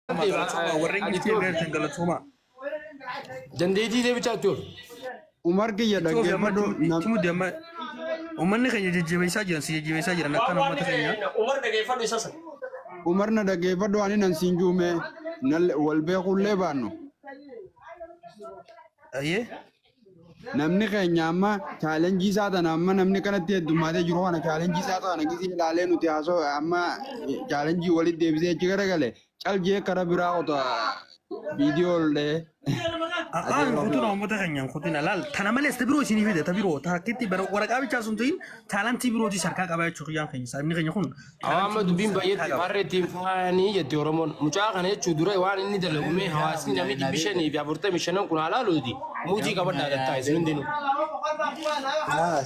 Galatooma warreen giftee irraa galatooma. Dandeettii deebichaa itti oofu. Umar kiyya dhaggeeffadhu. Itti mudde amma uummanni keenya jajjabeessaa jiran si jajjabeessaa jiran akkana uummata keenya. Umar dhageeffadhu isa sana. Umar na dhaggeeffadhu ani nan siin juume wal beekullee baannu. Ayyee. Namni keenya amma chaalenjii isaa tana amma namni kanatti heddummaatee jiru kana chaalenjii isaa tana gisee ilaalee nuti haasoo amma chaalenjii walitti deebisee achi garagale caljee kara biraa ota viidiyoo illee. Aan kutuna uummata keenyaan kutuna laal tana malees ta biroo isinii fide ta biroo takkitti waraqaa bichaa sun ta'in taalantii birootis harkaa qabaa jechuu kiyyaan keenya saayibni keenya kun. Amma dubbiin baay'eetti harreettiin faayanii jetti Oromoon. Mucaa kana jechuun dura waan inni dalagume hawaasni namni 545 kun halaaluuti. Muutii qabadhaa gattaa isin hundinuu.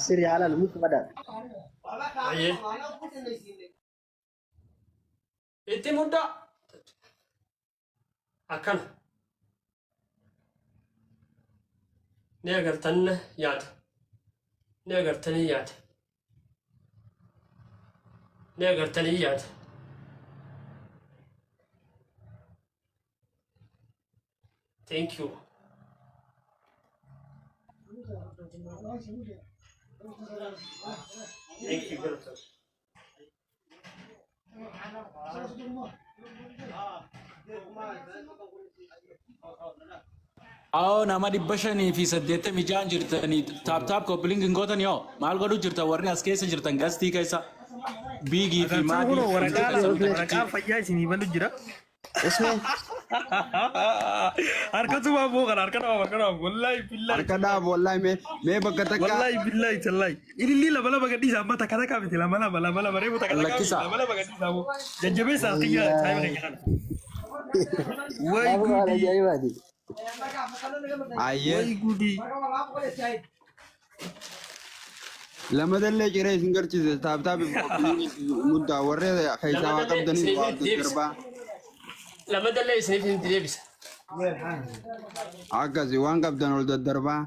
Sirri halaal muutii qabadhaa. Itti muddaa. Akkana. Ni agartan yaada. Ni agartanii yaada. Ni agartanii yaada. Thank you. Thank you, brother. Awoo nama 586 jirtanii taap taap koppiliin hin gootan yoo maal godhu jirtan warri as keessa jirtan gastii keessa biigii fi maadii waraqaa fayyaa isinii balu jira. Harkatu waa boo kana harka dhaaf harka dhaaf wallaahi billaahi. Harka dhaaf wallaahi mee bakka takka. Wallaahi billaahi tallaahi. Ililli lama lama gadhiisa amma takka takka miti lama lama lama lama reefu takka takka miti lama lama gadhiisa ammoo jajjabeessa xiyya saayiba keenya kana. Wayi gudii. Ayyee. Wayi gudii. Lama dallee ciree isin garsiise taap taap muddaa warree keessaa waa qabdanii waa darbaa. Lama dallee isiniif hin deebisa. Akkasi waan qabdan ol daddarbaa.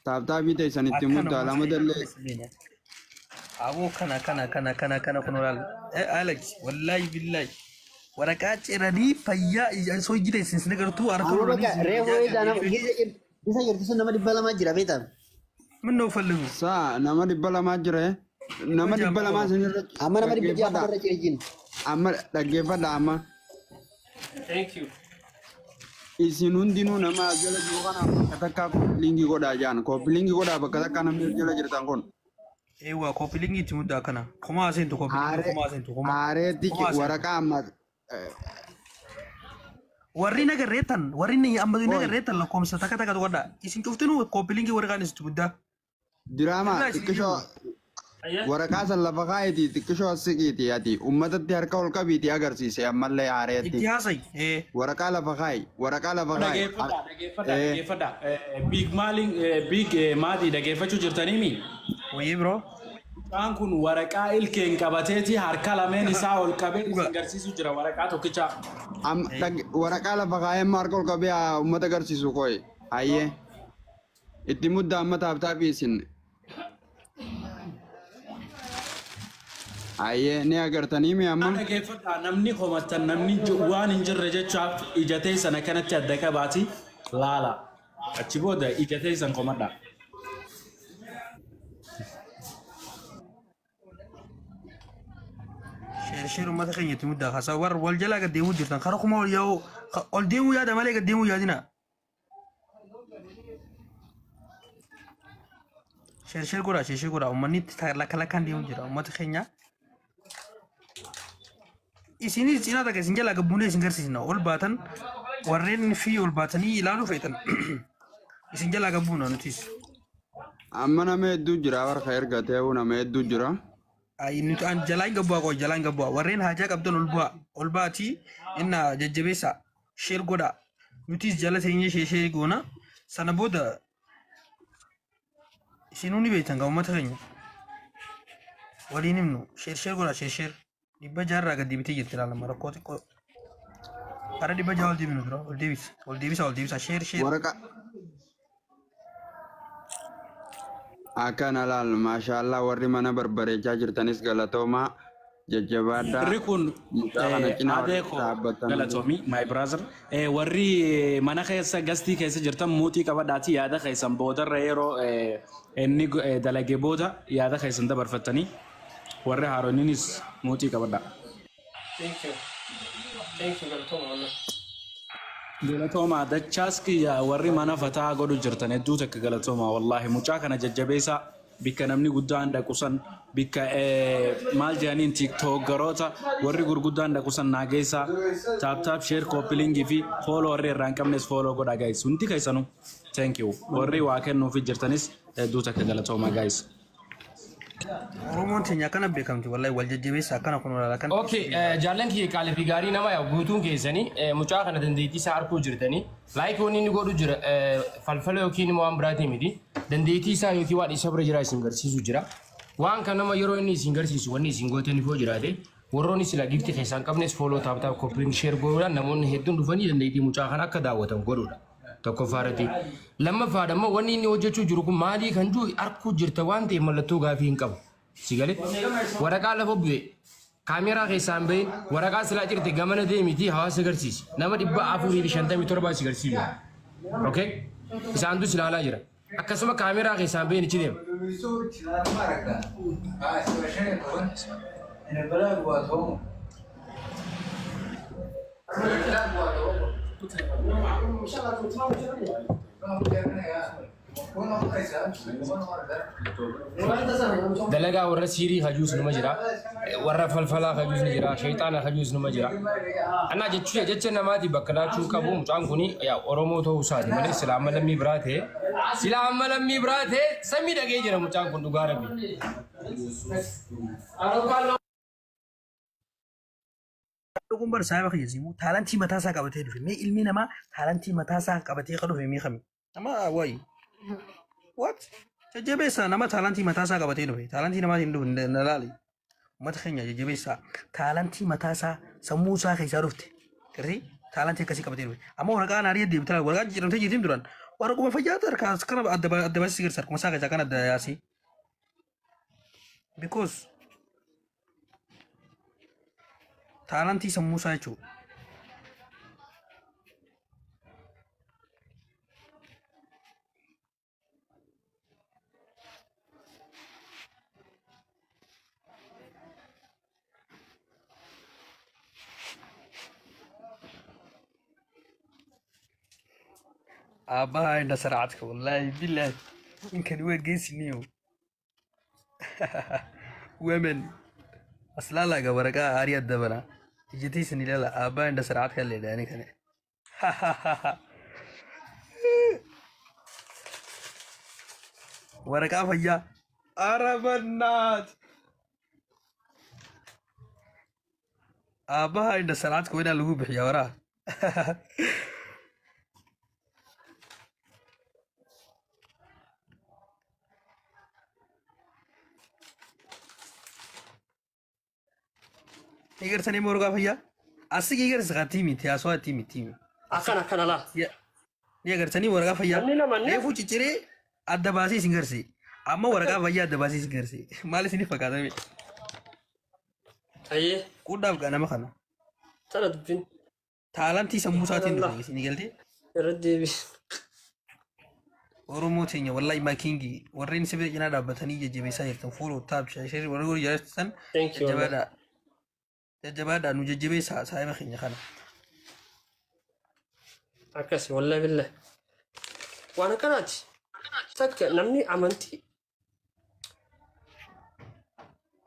Taap taapii teessan itti muddaa lama dallee. Aboo kana kana kana kana kana kun olaal. Alex wallaahi billaahi. Waraqaa ciranii fayyaa osoo ijji teessan isin agartuu harka lolanii. Reefu isa jirtu sun nama 200 jira beektaa? Minnoo fallimu. Saa nama 200 jira. Nama 200 sinirra. Amma nama 600 irra jira jin. Amma dhaggeeffadha amma. Thank you. Isin hundinuu nama jala jiru kana bakka takkaa koppiliingii godhaa jaan. Koppiliingii godhaa bakka takkaa namni jala jirtan kun. Eewwa koppiliingii itti muddaa kana. Kumaa seentu koppiliingii kumaa seentu kumaa. Haareetti waraqaa amma. Warri nagarreettan warri amma nagarreettan lakkoomsa takka takka godhaa. Isin cuftinuu koppiliingii waraqaan isin muddaa. Diraamaa xiqqishoo waraqaa san lafa kaa'itii xiqqishoo as siqiitii ati uummatatti harka ol qabiitii agarsiise ammallee haareetti. Itti haasayi. Waraqaa lafa kaa'i waraqaa lafa kaa'i. Dhageeffadha dhageeffadha biig maaliin biig maatii dhageeffachuu jirtaniimi. Wayyee biroo. Mucaan kun waraqaa ilkeen qabateeti harka lameen isaa ol qabee isin agarsiisu jira waraqaa tokkicha. Waraqaa lafa kaa'ee amma harka ol qabee uummata agarsiisu koyi. Hayyee. Itti muddaa amma taap taapii isin. Ayyee ni agartanii mi amma? Dhaggeeffadhaa namni komattan namni waan hin jirre jechaaf ija teessan akkanatti adda qabaati laala. Achi booda ija teessan komadhaa. Sheer uummata keenya itti muddaa kaasaa warra wal jalaa gad deemuu jirtan karaa kuma ol yaa'u ol deemuu yaada malee gad deemuu yaadina. Sheer sheer godhaa sheer sheer godhaa uummanni lakka lakkaan deemuu jira uummata keenya. Isinis cinaa takka isin jalaa gabbuunee isin garsiisna ol baatan warreen fi ol baatanii ilaaluu feetan isin jalaa gabbuuna nutis. Amma nama hedduu jira warra ergatee nama hedduu jira. Nuti jalaan gabbu'aa qoo jalaan gabbu'aa warreen haajaa qabdan ol bu'aa ol baatii inna jajjabeessa sheer godhaa nutis jala seenyee sheer sheer goona sana booda isinuu ni beektan gaa uummata keenya waliin himnu sheer sheer godhaa sheer sheer. 600 gad deebitee jirti ilaalama rakkoo xiqqoo. Karaa 600 ol deebinu dura ol deebisa ol deebisa ol deebisa sheer sheer. Waraqaa. Akkana laal maashaallah warri mana barbareechaa jirtanis galatoomaa Jajjabaadhaa. Warri kun Mucaa kana cinaa adee koo dhaabbattan. Galatoomi, my brother. Warri mana keessa gastii keessa jirtan muutii qabadhaati yaada keessan boodarra yeroo inni dalagee booda yaada keessan dabarfattanii warri haaroniinis muutii qabadhaa. Thank you. Thank you galatooma wallah. Galatooma dachaas kiyya warri mana fataa godhu jirtan hedduu takka galatooma wallaahi mucaa kana jajjabeessa bikka namni guddaan dhaqu san bikka maal jedhaniin tiktookaroota warri gurguddaan dhaqu san naageessa tap tap share copy linkii fi follow warri irraa hin qabnes follow godha guys hundi keessanuu thank you warri waa kennuufi jirtanis hedduu takka galatooma guys. Oromoon teenya akkana beekamti wallahi wal jajjabeessa akkana kun walaala akkana. Okay, jaallan kiyya qaalii fi gaarii nama yaa guutuun keessanii mucaa kana dandeettii isaa arguu jirtanii like wanni inni godhu jira falfala yookiin immoo waan biraatii miti dandeettii isaa yookiin waan isa bira jira isin garsiisu jira. Waan kan nama yeroo inni isin garsiisu wanni isin gootanii foo jiraate warroonni sila gifti keessaa hin qabnes follow tap tap copy link share godhuudhaan namoonni hedduun dhufanii dandeettii mucaa kana akka daawwatan godhuudha. Tokkoffaa irratti. Lammaffaadha immoo wanni inni hojjechuu jiru kun maalii kan jiru arguu jirta waan ta'eef mallattoo gaafii hin qabu. Si galee waraqaa lafa bu'e kaameeraa keessaa hin bahin waraqaa silaa jirte gamana deemiti hawaasa agarsiisi. Nama 457 si agarsiisu. Okay? Isaantu si ilaalaa jira. Akkasuma kaameeraa keessaa hin bahin ichi deema. Dalagaa warra siirii hajuus numa jira. Warra falfalaa hajuus ni jira. Shayxaana hajuus numa jira. Anaa jechuudha jecha namaati bakka laachuu qabu mucaan kuni yaa Oromoo ta'uu isaati malee silaa amma lammii biraa ta'e silaa amma lammii biraa ta'e samii dhagee jira mucaan kun dhugaa rabbi. Kun bar saahiba kiyya simuu talentii mataa isaa qabatee dhufe. Mee ilmi namaa talentii mataa isaa qabatee kan dhufe mee kami? Nama wayi. What? Jajjabeessa nama talentii mataa isaa qabatee dhufe. Talentii namaatiin dhufe na laali. Uummata keenya jajjabeessa. Talentii mataa isaa sammuu isaa keessaa dhufte. Garee talentii akkasii qabatee dhufe. Amma waraqaa naarii deemtee waraqaa jijjiiramtee jirtiin duraan. Waraquma fayyaa harkaa kana adda baasii sigirsa harkuma isaa keessaa kan adda yaasii. Because talentii sammuu isaa jechuudha. Aabbaha indha sarcadka wallaahi billahi ninkan waa geesiniyo women aslaalaga waraqaa aariya dabana ijatiisan ilaala aabbaha indha sarcadka leedha ninkane. Waraqaa fayyaa arabannaat aabbaha indha sarcadka waa inaa lagu bixiyaa waraha. Igartanii waraqaa fayyaa asigi igarsa tiimi tiyaasoo tiimi tiimi. Akkana akkana laa. Ni agartanii waraqaa fayyaa. Namni nama inni Reefuu cicciree adda baasee isin garsi. Amma waraqaa fayyaa adda baasee isin garsi. Maal isiniif fakkaatame? Ayyee Qudhaaf gaa nama kana. Tana dubbiin Talentii sammuu isaatiin dhufe isin galtee. Irra deebi. Oromoo teenya wallahi maakiingi warreen sibira cinaa dhaabbatanii jajjabeessaa jirtan follow tap share warri warri jaallattan Thank you. jajjabaadhaa. Jajjabaadhaa nu jajjabeessaa saahiba keenya kana. Akkasi wallahi billahi. Waan akkanaati. Takka namni amantii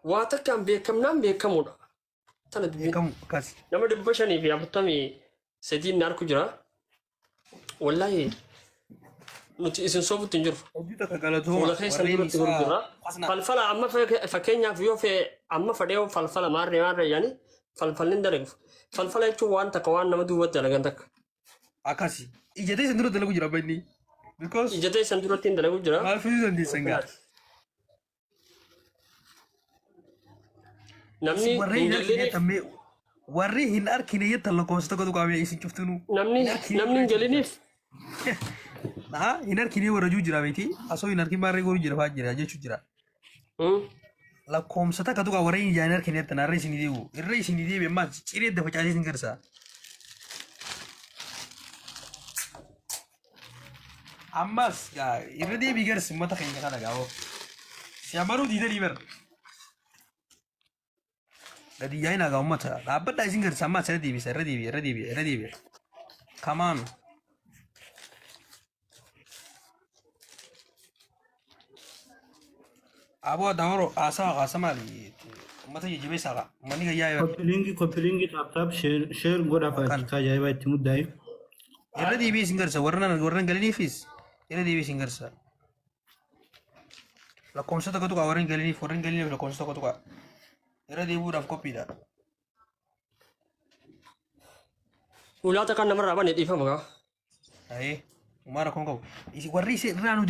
waa takkaan beekamnaan beekamuudha. Tana dubbiin. Beekamu akkas. Nama 543 na arku jira. Wallahi nuti isin soofutti hin jiru. Hojii takka galatooma Fuula keessan warreen duratti isaa gurgurra. qasna. Falfala amma fakkeenyaaf yoo fee amma fedhee yoo falfala maarree maarree jedhanii falfalli hin dalagu. Falfala jechuun waan takka waan nama duubatti dalagan takka. Akkasi. Ijatee isin dura dalagu jira banni. Because Ijatee isin duratti hin dalagu jira. maal fiduu dandeessan gaa? Namni Warreen hin hin argine jallinii jettan warri hin argine jettan lakkoofsa tokkotu qaamee isin cuftunuu. Namni Hin argine namni hin jalliniif Haa hin argine warra juu jira miti. Asoo hin argin maarree gooruu jira fa'aa jira jechuu jira. Lakkoomsa takka tuqaa warreen ijaan harkine jettan har'a isinii deebi'u. Irra isinii deebi'e ammaas ciree adda facaasee isin garsaa. Ammas gaa irra deebii garsi uummata keenya kana gaa hoo. Si amanuu diidanii bara. Gadi yaa'ina gaa uummata dhaabbadhaa isin garsa ammas irra deebisa irra deebi'a irra deebi'a irra deebi'a. Kamaan. Aboo adda haasawa haasa maali? Uummata jajjabeessaa gaa. Uummanni gayyaa yaa'e. Koppilingi koppilingi taap taap sheer godhaa Kan. fa'a ajaa'ibaa itti muddaa'e. Irra deebi'ee isin garsa warra galiniifis irra deebi'ee isin garsa. Lakkoomsa tokko tuqaa warra galiniif warra galiniif lakkoomsa tokko tuqaa. Irra deebi'uudhaaf qophiidha. Ulaata kan namarraa bane dhiifama gaa. Ayee uumaa rakkoon qabu. Warri isin irraa nu